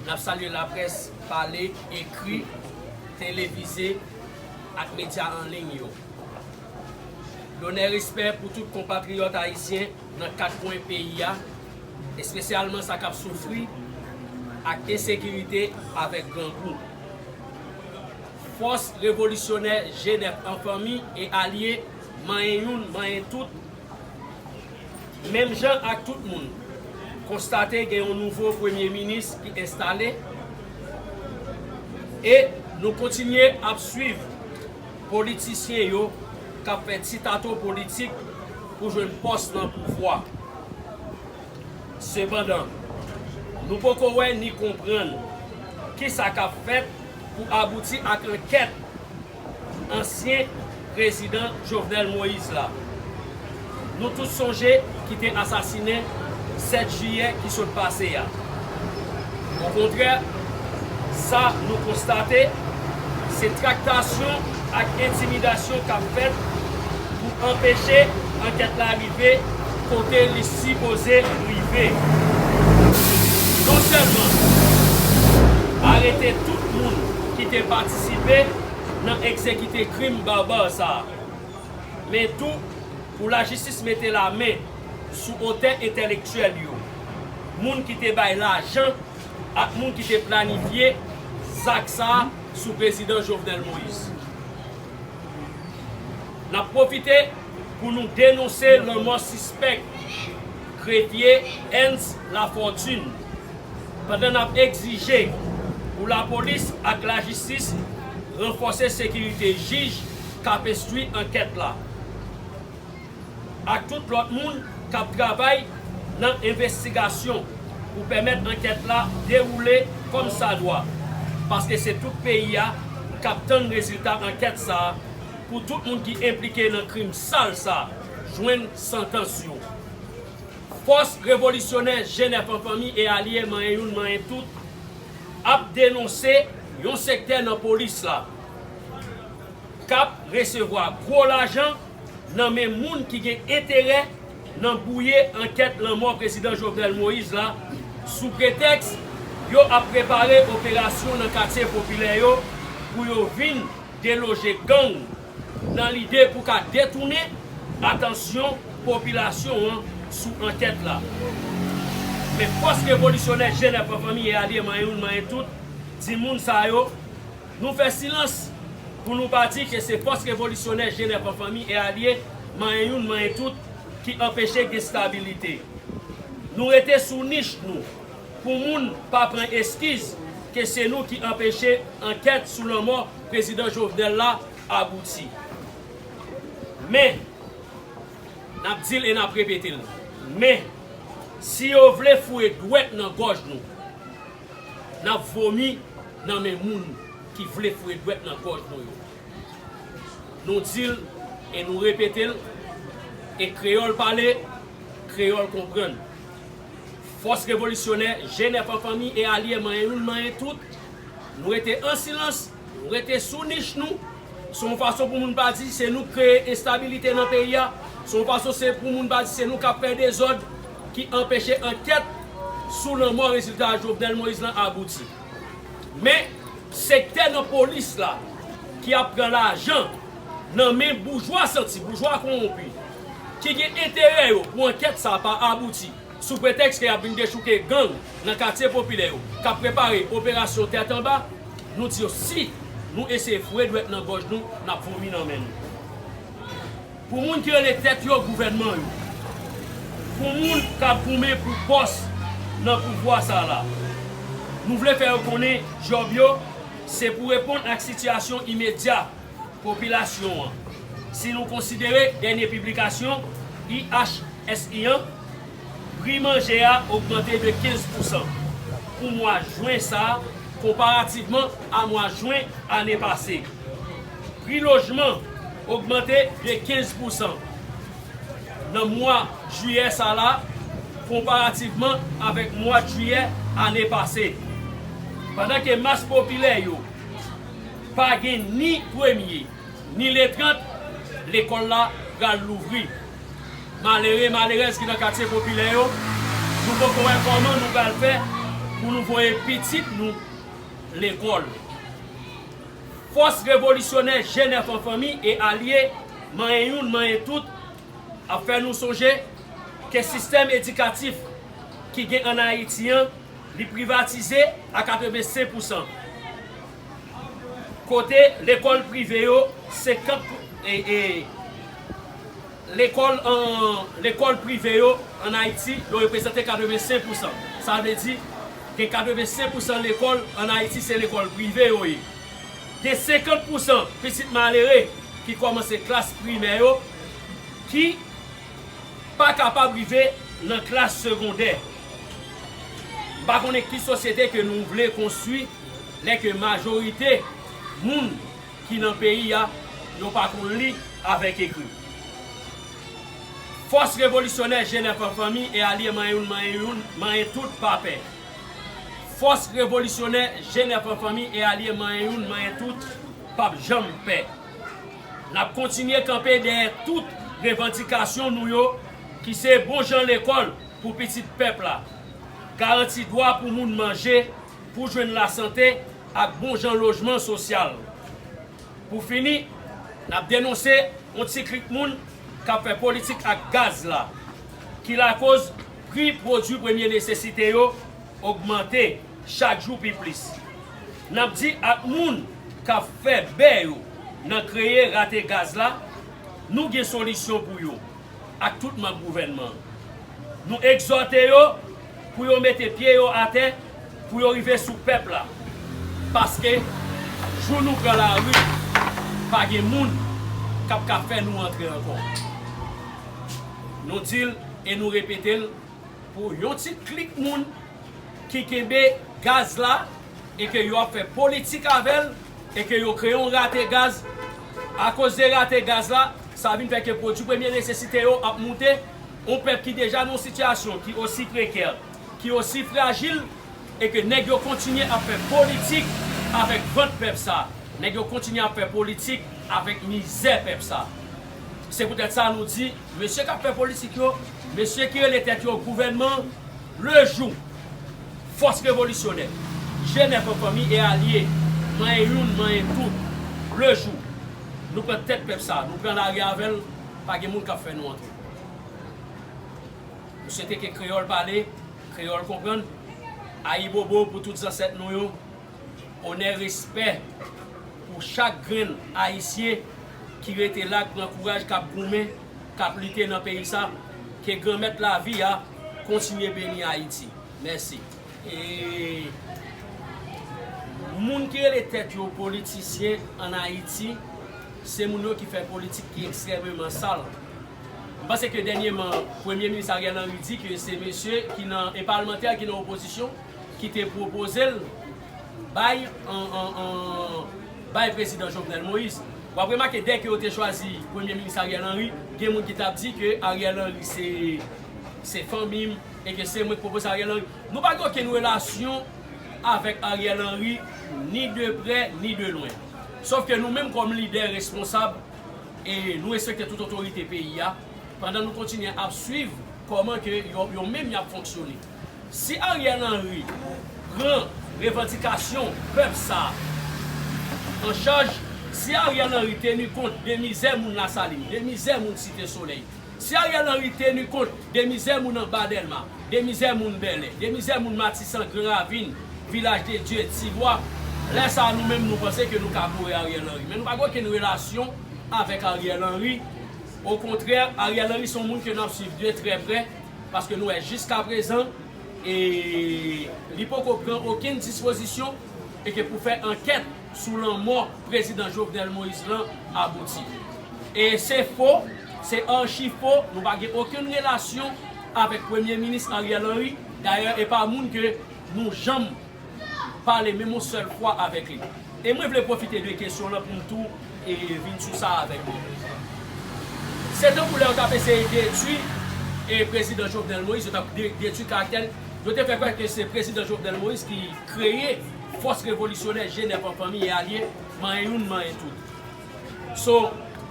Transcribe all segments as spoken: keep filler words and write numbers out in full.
N ap salye laprès pale, ekri, televize ak medya an liy yo. Lonè, respè pou tout konpatriyòt ayisyen nan kat kwen peyi a, espesyalman sa k ap soufri ak ensekirite avèk grangou. Fòs revolisyonè G nèf an fanmi e alye, manyen youn, manyen tout, menm jan ak tout moun, konstate gen yon nouvo premye minis ki enstale, e nou kontinye ap swiv politisyen yo k ap fè ti tato politik pou jwenn pòs nan pouvwa. Sepandan, nou poko wè ni konprann kisa k ap fèt pou abouti ak ankèt ansyen prezidan Jovenel Moïse la. Nou tout sonje ki te asasinen sèt jiyè ki sot pase a. Okontrè, sa nou konstate, se traktasyon ak entimidasyon k ap fèt pou anpeche ankèt la rive kote li sipoze rive. Non sèlman arete tout moun ki te patisipe nan egzekite krim baba sa a, men tou pou lajistis mete lamen sou otè entèlektyèl yo, moun ki te bay lajan ak moun ki te planifye zak sa a sou prezidan Jovenel Moïse. N ap pwofite pou nou denonse lanmò sispèk grefye Ernst Lafortune, pandan n ap egzije pou lapolis ak lajistis ranfòse sekirite jij k ap enstwi ankèt la, ak tout lòt moun k ap travay nan envestigasyon pou pèmèt ankèt la dewoule kòmsadwa, paske se tout peyi a k ap tann rezilta ankèt sa a, pou tout moun ki enplike nan krim sal sa a jwenn santans yo. Fòs revolisyonè G nèf an fanmi e alye, manyen youn, manyen tout, ap denonse yon sektè nan polis la k ap resevwa gwo lajan nan men moun ki gen enterè nan bwouye ankèt lanmò prezidan Jovenel Moïse la, sou pretèks yo ap prepare operasyon nan katye popilè yo pou yo vin deloje gang nan lide pou ka detounen atansyon popilasyon an sou ankèt la. Men fòs revolisyonè G nèf an fanmi e alye, manyen youn, manyen tout, di moun sa yo, nou fè silans pou nou pa di ke se fòs revolisyonè G nèf an fanmi e alye, manyen youn, manyen tout, ki anpeche gen stabilite. Nou rete sou nich nou pou moun pa pran eskiz ke se nou ki anpeche ankèt sou lanmò prezidan Jovenel la abouti. Men, n ap di l e n ap repete l. Men, si yo vle foure dwèt nan gòj nou, n ap vomi nan men moun ki vle foure dwèt nan gòj nou yo. Nou di l e nou repete l, e kreyòl pale, kreyòl konprann. Fòs revolisyonè G nèf an fanmi e alye, manyen youn, manyen tout, nou rete an silans, nou rete sou nich nou. Se yon fason pou moun pa di se nou k kreye enstabilite nan peyi a. Se yon fason se pou moun pa di se nou k ap fè dezòd ki anpeche ankèt sou lanmò rezilta Jovenel Moïse lan abouti. Men, sektè nan polis la ki ap pran lajan nan men boujwa santi, boujwa kowonpi, ki gen enterè yo pou ankèt sa pa abouti, sou pretèks ke y ap vin dechouke gang nan katye popilè yo, k ap prepare operasyon tèt anba, nou di yo, si nou eseye foure dwèt nan gòj nou, n ap vomi nan men nou. Pou moun ki rele tèt yo gouvènman yo, pou moun k ap goumen pou pòs nan pouvwa sa la, nou vle fè yo konnen djòb yo se pou reponn ak sitiyasyon imedya popilasyon an. Si nou konsidere dènye piblikasyon I H S I an, pri manje a ogmante de kenz pousan pou mwa jen sa a, konparativman a mwa jen ane pase. Pri lojman ogmante de kenz pousan nan mwa jiyè sa la, konparativman avèk mwa jiyè ane pase. Pandan ke mas popilè yo pa gen ni premye, ni le trant, lekòl la pral louvri. Malere, malerèz ki nan katye popilè yo, nou poko wè kòman nou pral fè pou nou voye pitit nou lekòl. Fòs revolisyonè G nèf an fanmi e alye, manyen youn, manyen tout, ap fè nou sonje ke sistèm edikatif ki gen ann Ayiti an, li privatize a katrevensenk pousan. Kote lekòl prive yo, senkant pou, e, e, lekòl an, lekòl prive yo ann Ayiti, yo reprezante katrevensenk pousan. Sa vle di, gen katrevensenk pousan lekòl ann Ayiti, se lekòl prive yo ye. Gen senkant pousan pitit malere ki kòmanse klas primè yo, ki pa kapab rive nan klas segondè. M pa konnen ki sosyete ke nou vle konstwi lè ke majorite moun ki nan peyi a, yo pa konn li avèk ekri. Fòs revolisyonè G nèf an fanmi e alye, manyen youn, manyen youn, manyen tout, pa pè. Fòs revolisyonè G nèf an fanmi e alye, manyen youn, manyen tout, p ap janm pè. N ap kontinye kanpe dèyè tout revandikasyon nou yo, ki se bon jan lekòl pou pitit pèp la, garanti dwa pou moun manje, pou jwenn lasante ak bon jan lojman sosyal. Pou fini, n ap denonse yon ti klik moun k ap fè politik ak gaz la, ki lakoz pri pwodui premye nesesite yo ogmante chak jou pi plis. N ap di ak moun k ap fè bè yo nan kreye rate gaz la, nou gen solisyon pou yo ak tout manm gouvènman an. Nou egzòte yo pou yo mete pye yo atè, pou yo rive sou pèp la. Paske, jou nou pran lari, pa gen moun k ap ka fè nou antre ankò. Nou di l e nou repete l, pou yon ti klik moun ki kenbe gaz la e ke yo ap fè politik avè l e ke yo kreye yon rate gaz. Akoz de rate gaz la, sa vin fè ke pwodui premye nesesite yo ap moute. Yon pèp ki deja nan yon sitiyasyon ki osi prekè, ki osi frajil, e ke nèg yo kontinye ap fè politik avèk vant pèp sa. Nèg yo kontinye ap fè politik avèk mizè pèp sa. Se poutèt sa nou di, mesye k ap fè politik yo, mesye ki rele tèt yo gouvènman, le jou fòs revolisyonè, G nèf an fanmi e alye, manyen youn, manyen tout, le jou nou pran tèt pèp sa, nou pran lari avè l, pa gen moun k ap fè nou antre. Nou swete ke kreyòl pale, kreyòl konprann. Ayibobo pou tout zansèt nou yo. Onè, respè pou chak grenn Ayisyen ki rete la, k pran kouraj, k ap goumen, k ap lite nan peyi sa. Ke Granmèt lavi a kontinye beni Ayiti. Mèsi. E moun ki rele tèt yo politisyen ann Ayiti, se moun yo ki fè politik ki ekstrèmeman sal. M panse ke dènyèman, Premye Minis Ariel Henry di ke se mesye ki nan, e palmantè ki nan opozisyon ki te pwopoze l bay, an, an, an, bay Prezidan Jovenel Moïse. W ap remake, dè ke yo te chwazi Premye Minis Ariel Henry, gen moun ki t ap di ke Ariel Henry se, se fanmi m, e ke se mwen ki pwopoze Ariel Henry. Nou pa gen okenn relasyon avèk Ariel Henry, ni de prè, ni de lwen. Sòf ke nou menm kòm lidè responsab, e nou respekte tout otorite peyi a, pandan nou kontinye ap swiv kòman ke yo, yo menm y ap fonksyone. Si Ariel Henry pran revandikasyon pèp sa a an chaj, si Ariel Henry teni kont de mizè moun Lasalin, de mizè moun Site Solèy, si Ariel Henry teni kont de mizè moun anba Dèlma, de mizè moun Bèlè, de mizè moun Matisan, Gran Ravin, Vilaj de Dye, Tibwa, lè sa a nou menm nou panse ke nou ka kore Ariel Henry. Men nou pa gen okenn relasyon avèk Ariel Henry. Okontrè, Ariel Henry se yon moun ke n ap swiv de trè prè, paske nou wè jiskaprezan, e li poko pran okenn dispozisyon e ke pou fè ankèt sou lanmò Prezidan Jovenel Moïse lan abouti. E se fo, se achi fo, nou pa gen okenn relasyon avèk Premye Minis Ariel Henry. Dayè, e pa moun ke nou janm pale menm yon sèl fwa avèk li. E mwen vle pwofite de kesyon lan pou m tou, e, vin sou sa avèk nou. Se tankou lè yo t ap eseye detwi, e, Prezidan Jovenel Moïse, yo t ap de-, detwi karaktè l. Yo te fè kwè ke se Prezidan Jovenel Moïse ki kreye fòs revolisyonè G nèf an fanmi e alye, manyen youn, manyen tout. So,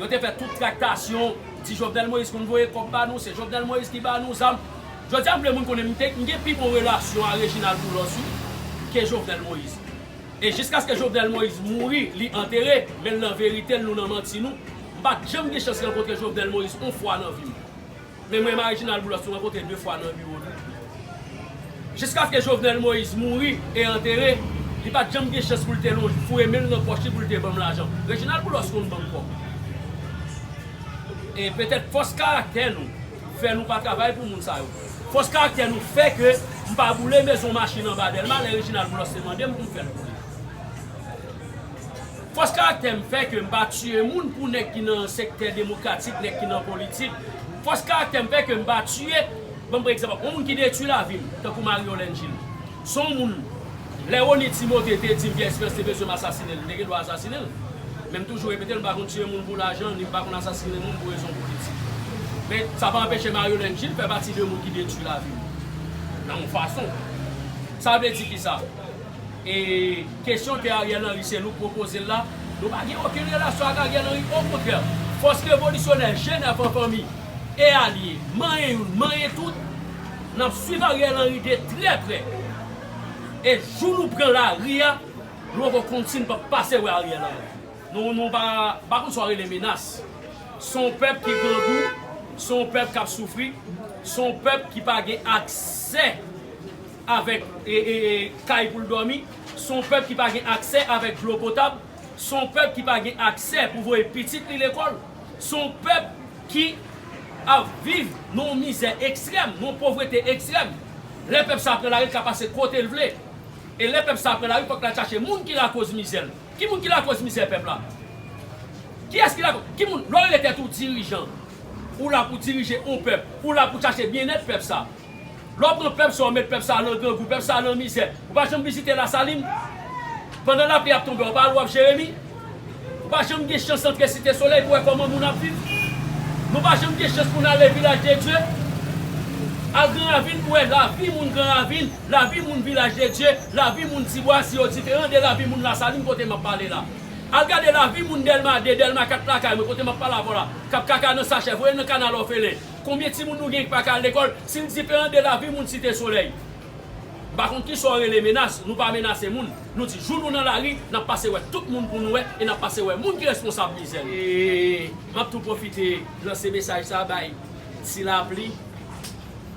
yo te fè tout traktasyon, di Jovenel Moïse konn voye kòb ba nou, se Jovenel Moïse ki ba nou zam. Jodi a, m vle moun konnen m te, m gen pi bon relasyon a Reginald Boulos, wi. ke Jovenel Moïse. E jiskaske Jovenel Moïse mouri, li antere, men nan verite l, nou nan manti nou. M pa t janm gen chans rankontre Jovenel Moïse yon fwa nan vi m. Men mwen, Reginald Boulos, nou rankontre de fwa nan biwo nou. Jiskaske Jovenel Moïse mouri e antere, li pa t janm gen chans pou l te lonje, foure men l nan pòch li pou l te ban m lajan. Reginald Boulos konn ban m kòb. E petèt fòs karaktè nou fè nou pa travay pou moun sa yo. Fòs karaktè nou fè ke m pa boule mezon machin anba Dèlma lè Reginald Boulos te mande m pou m fè l boule. Fòs karaktè m fè ke m pa tiye moun pou nèg ki nan sektè demokratik, nèg ki nan politik. Fòs karaktè m fè ke m pa tiye, ban m pran egzanp, yon moun ki detwi lavi m, tankou Marie Yolène Gilles. Se yon moun, lè Rony Timothé te di m Pierre Espérance te bezwen m asasinen l, m te gen dwa asasinen l. Men m toujou repete l, m pa konn tiye moun pou lajan, ni m pa konn asasinen moun pou rezon politik. Men sa pa anpeche Marie Yolène Gilles fè pati de moun ki detwi lavi m. Nan yon fason. Sa vle di kisa? E kesyon ke Ariel Henry se nou k pwopoze l la, nou pa gen okenn relasyon ak Ariel Henry. Okontrè, fòs revolisyonè G nèf an fanmi e alye, manyen youn, manyen tout, n ap swiv Ariel Henry de trè prè. E jou nou pran lari a, nou poko konn si n p ap pase wè Ariel Henry. Nou, nou pa, pa konn sa w rele menas. Se yon pèp ki grangou, se yon pèp k ap soufri, se yon pèp ki pa gen aksè avèk e, e, e, kay pou l dòmi, se yon pèp ki pa gen aksè avèk dlo potab, se yon pèp ki pa gen aksè pou voye pitit li lekòl, se yon pèp ki ap viv nan yon mizè ekstrèm, nan yon povrete ekstrèm. Lè pèp sa pran lari, l ka pase kote l vle. E lè pèp sa pran lari, fòk l al chache moun ki lakòz mizè l. Ki moun ki lakòz mizè pèp la? Kiyès ki lakòz? Ki moun? Lè w rele tèt ou dirijan, ou la pou dirije yon pèp, ou la pou chache byennèt pèp sa. Lè w pran pèp sa, w met pèp sa nan grangou, pèp sa nan mizè, ou pa janm vizite Lasalin? Pandan lapli ap tonbe, w pa al w ap Jeremi? Ou pa janm gen chans antre Site Solèy pou wè kòman moun ap viv? Nou pa janm gen chans pou n ale Vilaj de Dye? Al Gran Ravin pou wè lavi moun Gran Ravin, lavi moun Vilaj de Dye, lavi moun Tibwa, si yo diferan de lavi moun Lasalin kote m ap pale la. Al gade lavi moun Dèlma de, Dèlma kat lakay mwen kote m ap pale avè w la, k ap kaka nan sachè, voye nan kanal òfelen. Konbyen timoun nou gen ki pa ka al lekòl, si l diferan de lavi moun Site Solèy? M pa konn kisa w rele menas, nou pa menase moun. Nou di jou nou nan lari, n ap pase wè tout moun pou nou wè, e n ap pase wè moun ki responsab mizè nou. E m ap tou pwofite lanse mesaj sa bay Ti Lapli.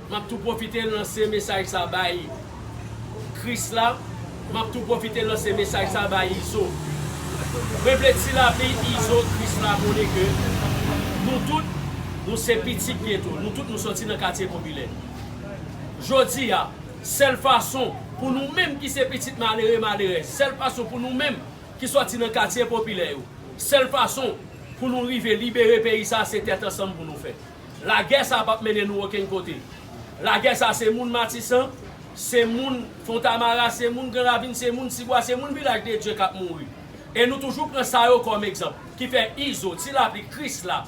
M ap tou pwofite lanse mesaj sa bay Krisla. M ap tou pwofite lanse mesaj sa bay Izo. Mwen vle Ti Lapli, Izo, Krisla konnen ke nou tout, nou se pitit geto. Nou tout, nou sòti nan katye popilè. Jodi a, sèl fason pou nou menm ki se pitit malere, malerèz, sèl fason pou nou menm ki sòti nan katye popilè yo, sèl fason pou nou rive libere peyi sa, se tèt ansanm pou nou fè. Lagè sa p ap mennen nou okenn kote. Lagè sa se moun Matisan, se moun Fontamara, se moun Gran Ravin, se moun Tibwa, se moun Vilaj de Dye k ap mouri. E nou toujou pran sa yo kòm egzanp, ki fè Izo, Ti Lapli, Krisla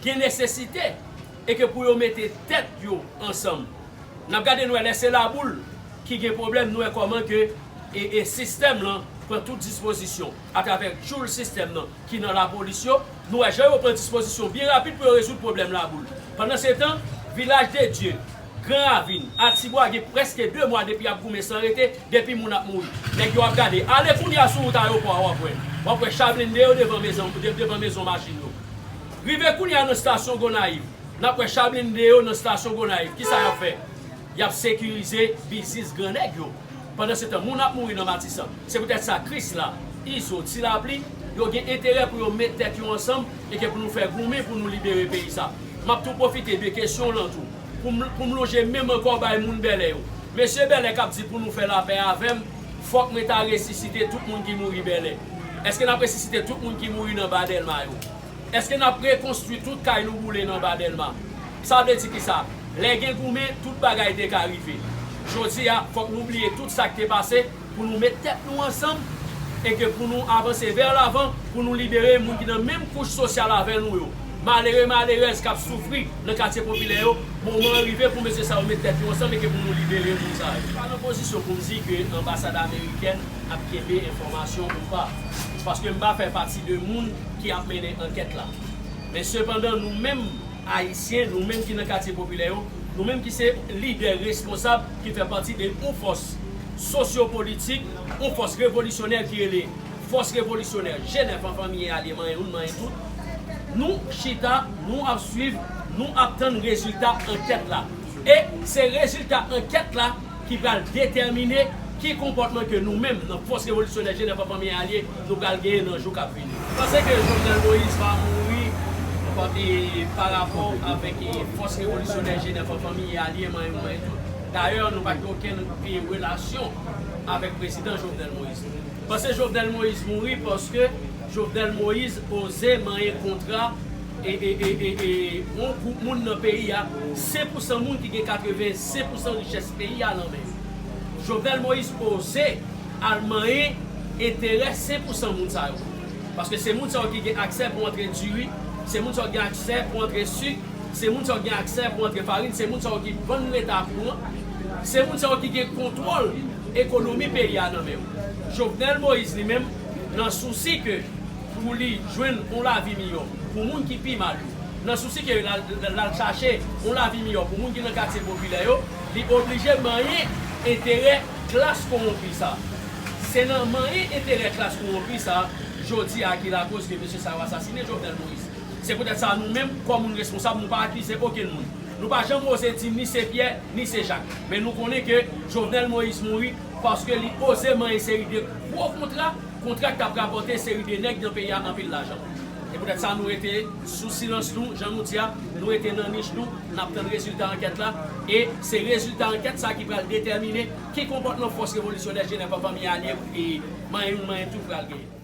gen nesesite e ke pou yo mete tèt yo ansanm. N ap gade, nou wè lè se Laboul ki gen pwoblèm, nou wè kòman ke e, e sistèm lan pran tout dispozisyon atravè tchoul sistèm nan ki nan lapolis yo. Nou wè jan yo pran dispozisyon byen rapid pou yo rezoud pwoblèm Laboul. Pandansetan, Vilaj de Dye, Gran Ravin, Atibwa gen prèske de mwa depi y ap goumen san rete, depi moun ap mouri. Nèg yo ap gade. Ale kounye a sou wout ayewopò a, w ap wè. W ap wè cha blende yo devan mezon, de- devan mezon machin yo. Rive kounye a nan estasyon Gonayiv, n ap wè cha blende yo nan estasyon Gonayiv. Kisa y ap fè? Y ap sekirize biznis gran nèg yo. Pandansetan, moun ap mouri nan Matisan. Se poutèt sa, Krisla, Izo, Ti Lapli, yo gen enterè pou yo met tèt yo ansanm e ke pou nou fè goumen pou nou libere peyi sa. M ap tou pwofite de kesyon w lan tou, pou m, pou m lonje men m ankò bay moun Bèlè yo. Mesye Bèlè k ap di pou nou fè lapè avè m, fòk mwen ta resisite tout moun ki mouri Bèlè. Èske n ap resisite tout moun ki mouri nan ba Dèlma yo? Èske n ap rekonstwi tout kay nou boule nan ba Dèlma? Sa vle di kisa? Lè gen goumen, tout bagay te ka rive. Jodi a, fòk nou bliye tout sa k te pase pou nou met tèt nou ansanm e ke pou nou avanse vè lavan, pou nou libere moun ki nan menm kouch sosyal avè nou yo. Malere, malerèz k ap soufri nan katye popilè yo, moman an rive pou mesye sa yo met tèt yo ansanm e ke pou nou libere moun sa yo. M pa nan pozisyon pou m di ke anbasad amerikèn ap kenbe enfòmasyon ou pa, paske m pa fè pati de moun ki ap mennen ankèt la. Men sepandan, nou menm Ayisyen, nou menm ki nan katye popilè yo, nou menm ki se lidè responsab ki fè pati de yon fòs sosyopolitik, yon fòs revolisyonè ki rele Fòs Revolisyonè G nèf an fanmi e alye, manyen youn, manyen tout. Nou chita, nou ap swiv, nou ap tann rezilta ankèt la. E se rezilta ankèt la ki pral detèmine ki konpòtman ke nou menm, nan Fòs Revolisyonè G nèf an fanmi e alye, nou pral genyen nan jou k ap vini. Panse ke Jovenel Moïse va mouri, pa, e, pa rapò avèk, e, Fòs Revolisyonè G nèf an fanmi e alye, manyen youn, manyen tout. Dayè, nou pa gen okenn, e, relasyon avèk prezidan Jovenel Moïse. Panse Jovenel Moïse mouri paske Jovenel Moïse oze manyen kontra e, e, e, e, e, yon gwoup moun nan peyi a, senk pousan moun ki gen katrevensenk pousan richès peyi a nan men yo. Jovenel Moïse oze al manyen enterè senk pousan moun sa yo. Paske se moun sa yo ki gen aksè pou antre diri, se moun sa yo ki gen aksè pou antre sik, se moun sa yo ki gen aksè pou antre farin, se moun sa yo ki vann Leta kouran, se moun sa yo ki gen kontwòl ekonomi peyi a nan men yo. Jovenel Moïse li menm, nan sousi ke pou li jwenn yon lavi miyò pou moun ki pi mal yo, nan sousi ke l al, l al chache yon lavi miyò pou moun ki nan katye popilè yo, li oblije manyen enterè klas kowonpi sa. Se nan manyen enterè klas kowonpi sa, jodi a ki lakoz ke mesye sa yo asasinen Jovenel Moïse. Se poutèt sa nou menm, kòm moun responsab, nou pa akize okenn moun. Nou pa janm oze di ni se Pyè, ni se Jak. Men nou konnen ke Jovenel Moïse mouri paske li oze manyen seri de gwo kontra, kontra k t ap rapòte seri de nèg nan peyi a anpil lajan. Se poutèt sa nou rete sou silans nou, jan nou di a, nou rete nan nich nou, n ap tann rezilta ankèt la, e se rezilta ankèt sa ki pral detèmine ki konpòtman Fòs Revolisyonè G nèf an fanmi e alye, e manyen youn, manyen tout pral genyen.